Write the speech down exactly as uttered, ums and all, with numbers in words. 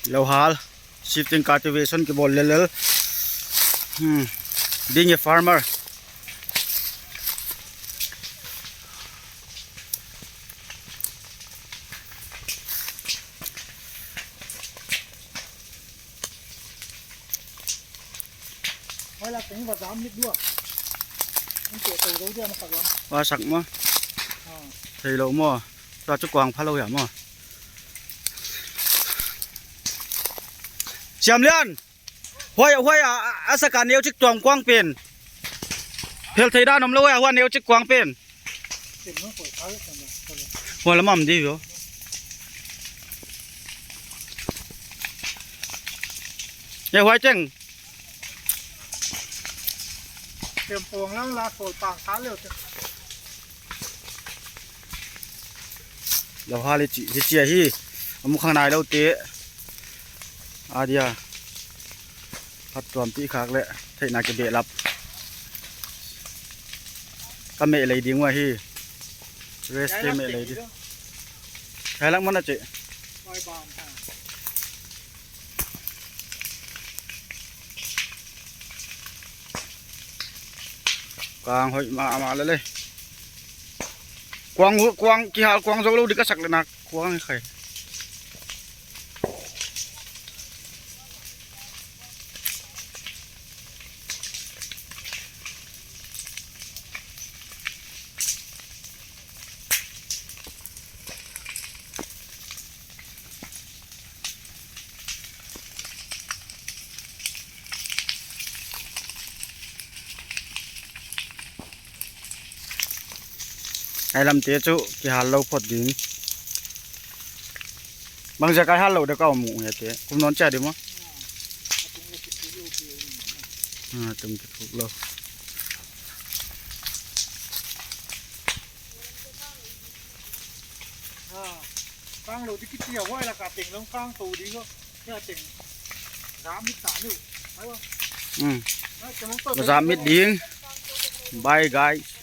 Lo hal. Shifting cultivation kibawl lellel. Hmm. Being a farmer. Wa sak maw? Thei lo maw? Tua cu kuang pha lo hia maw? Siam Lian. Huai, huai a, a, a saka neucik tuam kuang pen. Phel thei dan om lo huai a, huai neucik kuang pen. Huai lam am di vio. Ya huai teng. Lo hal hi ci, hi cia hi. A mu khang nai lo te. A dia. Phat tuam pi khak le. Theihna ke behlap. Ka meh lei ding ua hi. Rest ke meh lei ding. Hai lak mana ci. Kang hoih mahmah lele. Kuang, kuang kihal kuang zo lo dik a sak le nak kuang khai. Ai lamte cu kihal lo phot ding. Bangzia kai hal lo de ka om uh hiate. Kum nawn cia ding maw? Ah, tung kiphuk lo. Kang lo dikit cia huai la ka teng long kang to ding lo. Cia teng. Zam mit ta ni. Ai wa. Hmm. Ai teng long to. Zam mit ding. Bye guys.